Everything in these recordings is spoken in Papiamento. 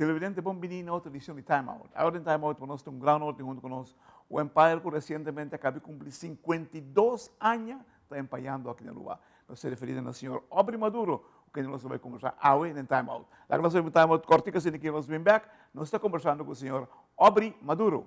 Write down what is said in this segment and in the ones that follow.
Televidente bon bini na otro edicion di Time Out. Awor den Time Out pa nos ta un gran honor tin hunto cu nos un empire cu recientemente a caba di cumpli 52 aña ta empayando aki na Aruba. Nos ta referi na señor Aubrey Maduro cu kende nos ta bay conversa awe den Time Out. Laga nos bay un Time Out cortico asina ki nos bin bek. Nos ta conversando cu señor Aubrey Maduro.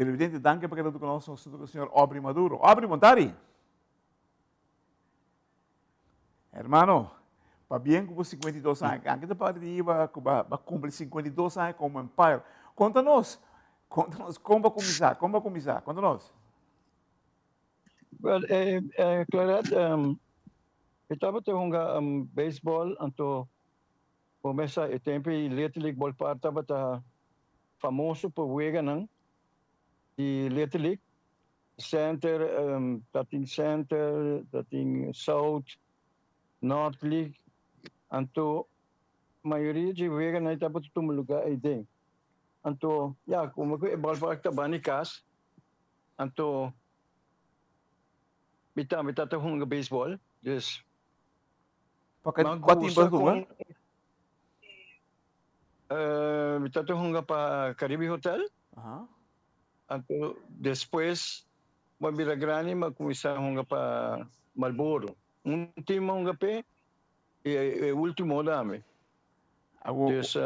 Televidente, danki pa keda ku nos. Nos ta ku señor Aubrey Maduro. Aubrey, bon tardi. Hermano, pa bien ku bo 52 aña. Anke ta parti di iba ku ba, ba kumpli 52 aña komo empire. Konta nos, konta nos, kon ba kuminsá, kon ba kuminsá, konta nos. Well, eh, eh, Claret, um, e tabata hunga um, baseball, anto bo mesa e tempo e Little League Ballpark tabata famoso pa weganan di Little League. Center, um, tatin Center, tatin South, North League. Anto mayoria di weganan tabata tuma lugar ei den. Anto, ya, como ku e ballpark ta bani kas, Anto mi tambe ta ta hunga baseball, dus Pa kua kua team bo ta hunga? Mi ta ta hunga pa Caribe Hotel. Aha. Anto despues bo a bira grandi mi a kuminsá hunga pa Marlboro. Un team a hunga p'e i e ultimo tambe. Awo Dus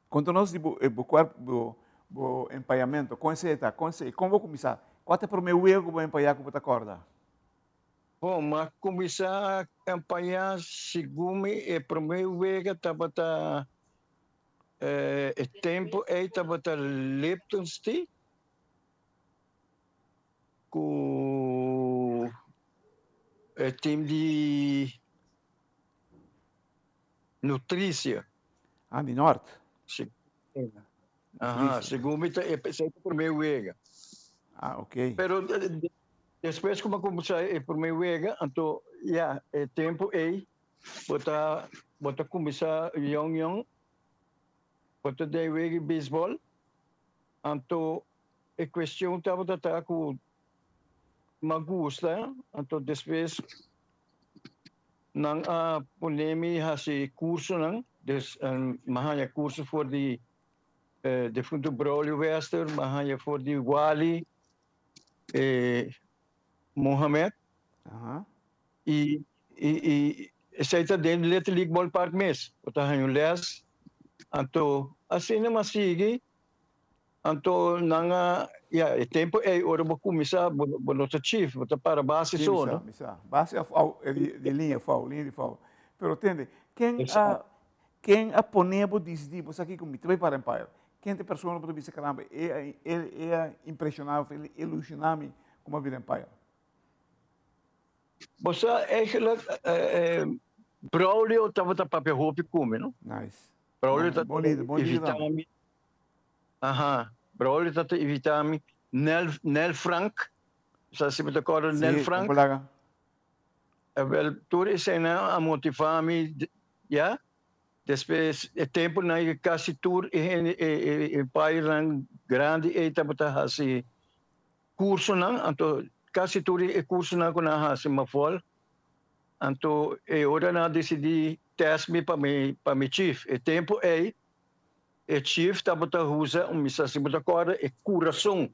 Konta nos di bo bo kuerp bo bo empayamento kon esei ta kon esei kon bo kuminsá kua ta e promé wega ku bo empayá ku bo ta kòrda? Bon mi a kuminsá empayá segun mi e promé wega tabata e tempu ei tabata Lipton's Tea ku e team di Nutricia. Ah, di Nort. Si. Aha, segun mi ta e esei ta promé wega. Ah, ok. Pero despues ku mi a kuminsá e promé wega, anto ya, e tempu ei bo ta bo ta kuminsá yòn yòn, bo ta den wega di beisbòl, anto e kuestion tabata ta ku mi a gusta, anto despues Nan a pone mi hasi kursonan, dus mi a haña kurso for di defuntu Braulio Wester, mi a haña for di Wally Mohamed. I i esei ta den Little League Ballpark mes, bo ta haña un lès. Anto asina mi a sigui. Anto nan a, ya, e tempo ei ora bo kuminsá bo bo no ta chief, bo ta para base Sí, so, mi sa, no? mi sa. Base of au, e di, di liña foul, liña di foul. Pero tende, ken a, ken a pone bo disidí, bo sa kiko mi ta bai para Empire? Ken ta e persona ku bo ta bisa caramba, e a, e, e a impreshoná mi, e ilushoná mi ku mi a bira Empire? Bo sa eigenlijk, Braulio tabata papia hopi ku mi, no? Nice. Braulio ta Bon lider, bon lider evita mi. Aha, Braulio ta evita mi. Nel, Nel Frank, sa si mi ta kòrda Nel Sí, Frank. kon laga. Wel, tur eseinan a motivá mi, ya. Despues e tempunan ei kasi tur e hende, e e e painan grandi ei tabata hasi kursonan, anto kasi tur e kursonan ku nan a hasi mafòl. Anto e ora nan a disidí tèst mi pa mi pa mi chief. E tempu ei e chief tabata usa, mi sa si bo ta kòrda, e kurason.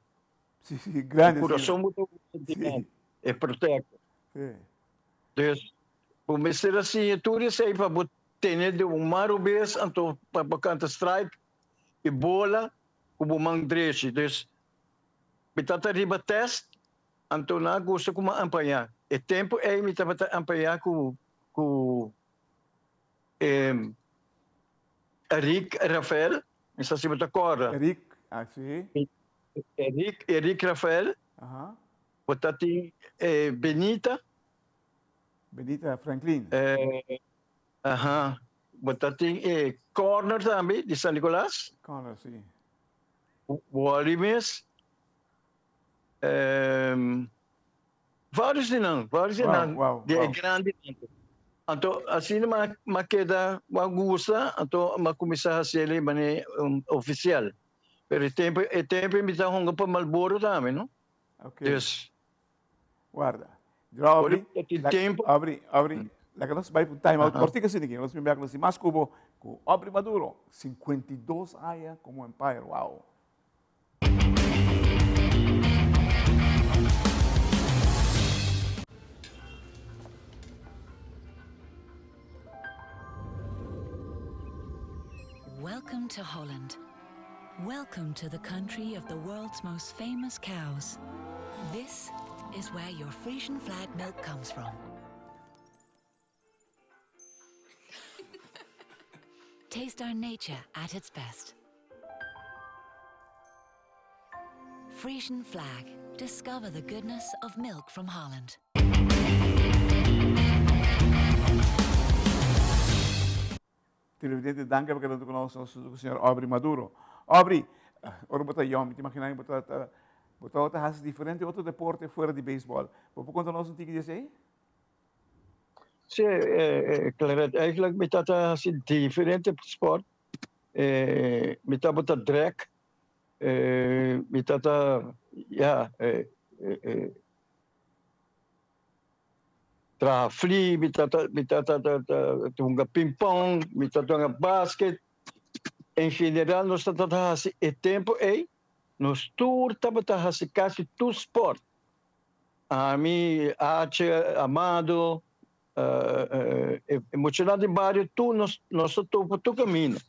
Sí, sí, grandi. E kurason bo ta usa dilanti, e protector. Sí. Dus bo mester a siña tur esei pa bo tene di un man robes anto pa bo kanta strike e bola ku bo man drechi. Dus mi tabata riba tèst anto nan a gusta ku mi a ampañá. E tempu ei mi tabata ampañá ku ku Eric Rafael, mi sa si bo ta kòrda. Eric, ah si. Eric, Eric Rafael. Aha. Bo ta tin Benita. Benita Franklin. Aha. Bo ta tin e Corner tambe di San Nicolas. Corner, si. Wally mes. Varios di nan, varios di nan. Wow, wow, Di e wow. grandi nan. Anto asina ma ma keda ma gusta, anto ma kuminsá hasi el manera ofisial. Pero e tempu e tempu mi ta hunga pa Marlboro tambe, no? Ok. Dus. Guarda. Dra Ora Aubrey. ta tin La, tempo. Aubrey, Aubrey. Laga nos bai pa un time out. Aha. Kortika asina aki. Nos bin bek nos tin mas kubo ku Aubrey Maduro. 52 aña komo umpire. Wow. Welcome to Holland. Welcome to the country of the world's most famous cows. This is where your Frisian flag milk comes from. Taste our nature at its best. Frisian flag. Discover the goodness of milk from Holland. Televidente, danki pa keda huntu ku nos, nos ku señor Aubrey Maduro. Aubrey, ora bo ta yòn, mi ta imaginá mi bo ta ta bo tabata hasi diferente otro deporte fuera di beisbòl. Bo por konta nos un tiki di esei? Sí, Claret, eigenlijk mi tata hasi diferente sport. Mi tabata drek, mi tata, ya, Traha fli, mi ta mi ta ta ta hunga ping-pong, mi ta hunga basket. En general nos ta ta hasi e tempo ei nos tur tabata hasi kasi tur sport. Ami, Ache, Amado, e muchanan di bario tur nos nos ta topa tur kaminda.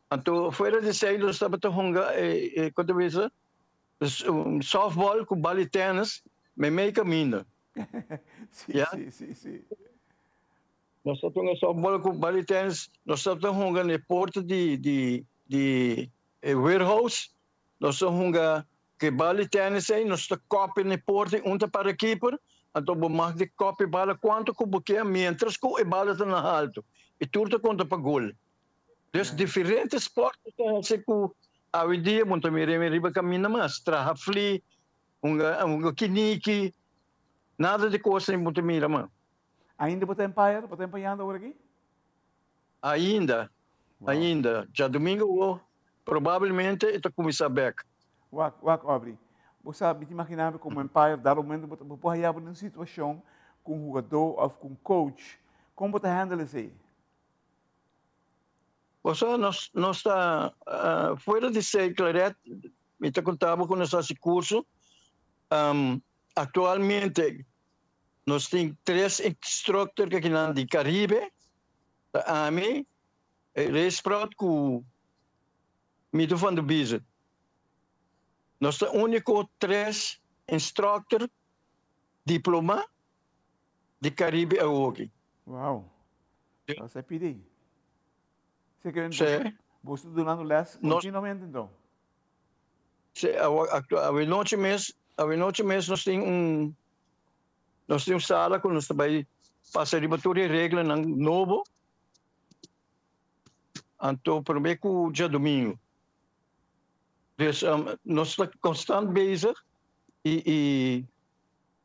Anto fuera di esei nos tabata hunga e kon ta bisa softball ku bal di tennis meimei kaminda. Sí, Ya. sí, sí, sí. Nos ta hunga softball ku bal di tennis, nos ta hunga na e porta di di di e warehouse, nos ta hunga ku e bal di tennis ei, nos ta kopi na e porta i un ta para keeper, anto bo mag di kopi bala kuantu ku bo ke mientras ku e bala ta na haltu i tur ta konta pa gol. Dus diferente sport nos ta hasi ku awendia bo no ta mira riba kaminda mas, traha fli, Hunga hunga kiniki, nada di kos ni bo ta mira man. Ainda bo ta empire? Bo ta empañando awor aki? Ainda, ainda. Djadumingu awor probablemente e ta kuminsá bèk. Wak, wak Aubrey. Bo sa, mi ta imaginá mi komo empire, dado momento bo ta bo por haña bo den un situashon ku un hugadó òf ku un coach. Kon bo ta handle esei? Bo sa, nos nos ta fuera di esei, Claret, Mi ta konta bo ku nos hasi kurso. Aktualmente nos tin tres instruktor ku akinan di Karibe, ta ami, Ray Sprout ku Mito van der Biezen. Nos ta úniko tres instruktor diplomá di Karibe awoki. Wow! Nos a pidi. Se ke Sí. boso ta dunando les Nos continuamente enton? Sí, awe actua awe nochi mes, awe nochi mes nos tin un nos tin un sala ku nos ta bai pasa riba tur e reglanan nobo anto promé ku djadumingu. Dus nos ta konstant bezig i i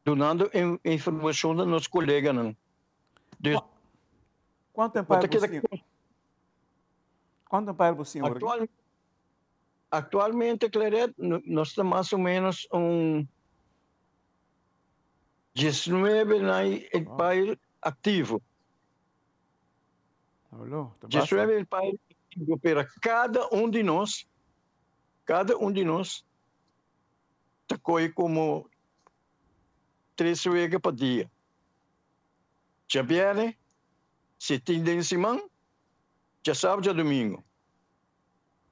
dunando informashon na nos koleganan. Dus Kuantu umpire bo tin? Kuantu umpire bo tin awor? Aktualmente Claret nos ta mas o menos un 19 nai umpire aktivo. 19 umpire aktivo pero kada un di nos kada un di nos ta kohe komo tres wega pa dia. Djabièrnè, si tin den siman, djasabado, djadumingu.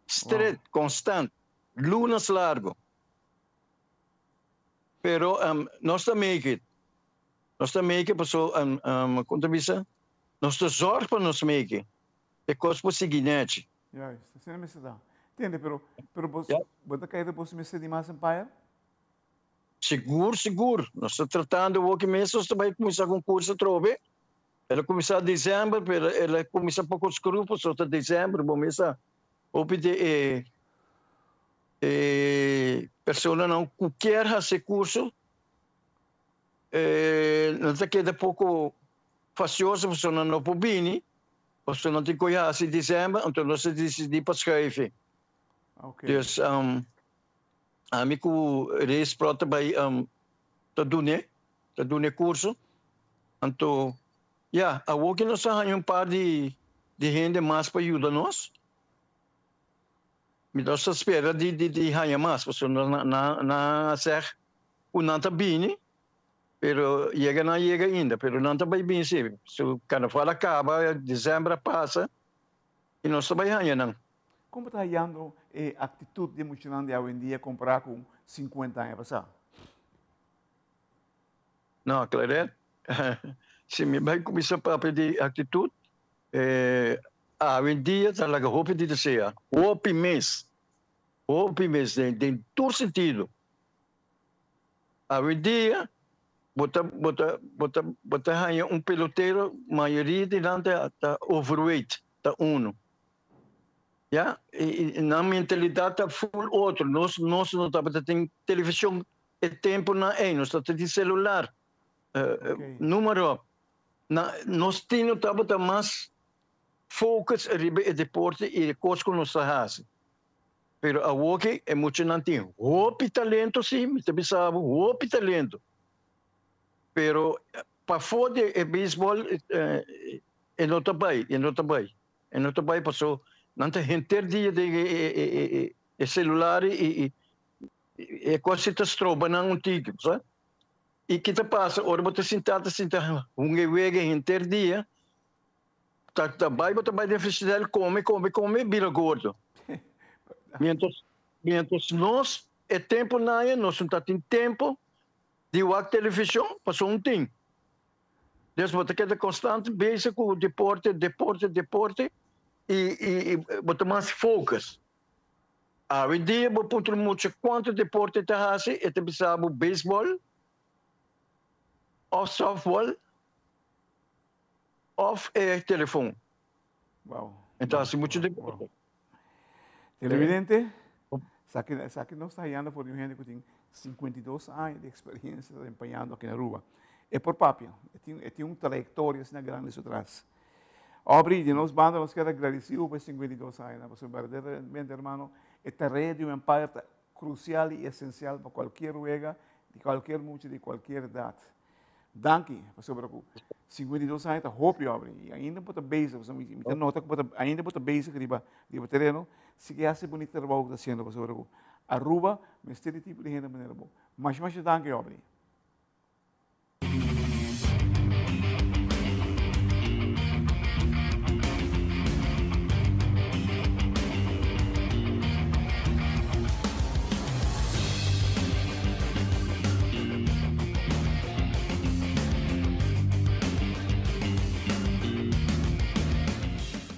Stret, konstant, lunas largu. Pero nos ta make it. Nos ta make it paso, kon ta bisa? Nos ta zòrg pa nos make it. E kos por sigui nèchi. Juist, asina mester ta. Tende, pero, pero bos, bo ta kere bos mester di mas umpire? Sigur, sigur. Nos ta tratando awoki mes, nos ta bai kuminsá ku un kurso atrobe. El a kuminsá desèmber, pero el a kuminsá poko skru pasobra ta desèmber, bo mes sa. Hopi di e e personanan ku kier hasi e kurso nan ta keda poko fastioso pasobra nan no por bini, pasobra nan tin ku hasi desèmber, anto nos a disidí pa schuifi. Dus Ami ku Reis Prot ta bai ta dun'é, ta dun'é kurso. Anto, ya, awor ku nos a haña un par di di hende mas pa yuda nos, mi nos ta spera di di di haña mas, pasobra nan nan nan a sèg ku nan ta bini, pero yega nan a yega ainda, pero nan ta bai bini si. Su karnaval a kaba, desèmber a pasa, i nos ta bai haña nan. Kon bo ta hayando e aktitut di e muchanan di awendia kompará ku sinkuenta aña pasá? No, Claret, si mi bai kuminsá papia di aktitut, awendia ta laga hopi di desea, hopi mes, hopi mes den tur sentido. Awendia bo ta bo ta bo ta bo ta haña un pelotero, mayoria di nan ta overweight, ta uno. Ya, y nan mentalidad ta full otro. Nos, nos no tabata tin television e temponan ey, nos tabata tin celular, numero. Na, nos tin no tabata mas focus riba e deporte y e cos cu nos ta haci. Pero awoki e muchanan tin hopi talento si, mi ta bisa bo, hopi talento. Pero pafo di e baseball e no ta bay, e no ta bay. E no ta bai paso nan ta henter dia den e celular y e cos ta stroba nan un tiki, bo sa. Y ki ta pasa ora bo ta sinta ta sinta hunga e wega henter dia, ta ta bai bo ta bai den frigidaire come come come bira gordo. Mientras mientras nos e tempo nan nos no ta tin tempo di wak television paso un tin. Dus bo ta keda constant bezig cu deporte, deporte, deporte y y bo ta mas focus. Awendia bo puntra mucha cuanto deporte e ta haci, e ta bisa bo baseball of softball of e telefon. Wow. E ta haci mucho deporte. Televidente, esaki esaki nos ta hayando for di un hende ku tin 52 aña di eksperiencia desempeñando aki na Aruba. E por papia, e tin e tin un trayektoria asina grandi su tras. Aubrey, di nos banda nos kier agradeci bo pa e 52 añanan, pasobra berdaderamente hermano, e tarea di un umpire ta krusial i esensial pa kualkier wega, di kualkier mucha, di kualkier edat. Danki, pasobra ku 52 aña ta hopi obra i ainda bo ta bezig, pasobra mi ta nota ku bo ta ainda bo ta bezig riba riba tereno, sigui hasi e bunita trabou ku ta hasiendo pasobra ku Aruba mester di tipo di hende manera bo. Masha masha danki Aubrey.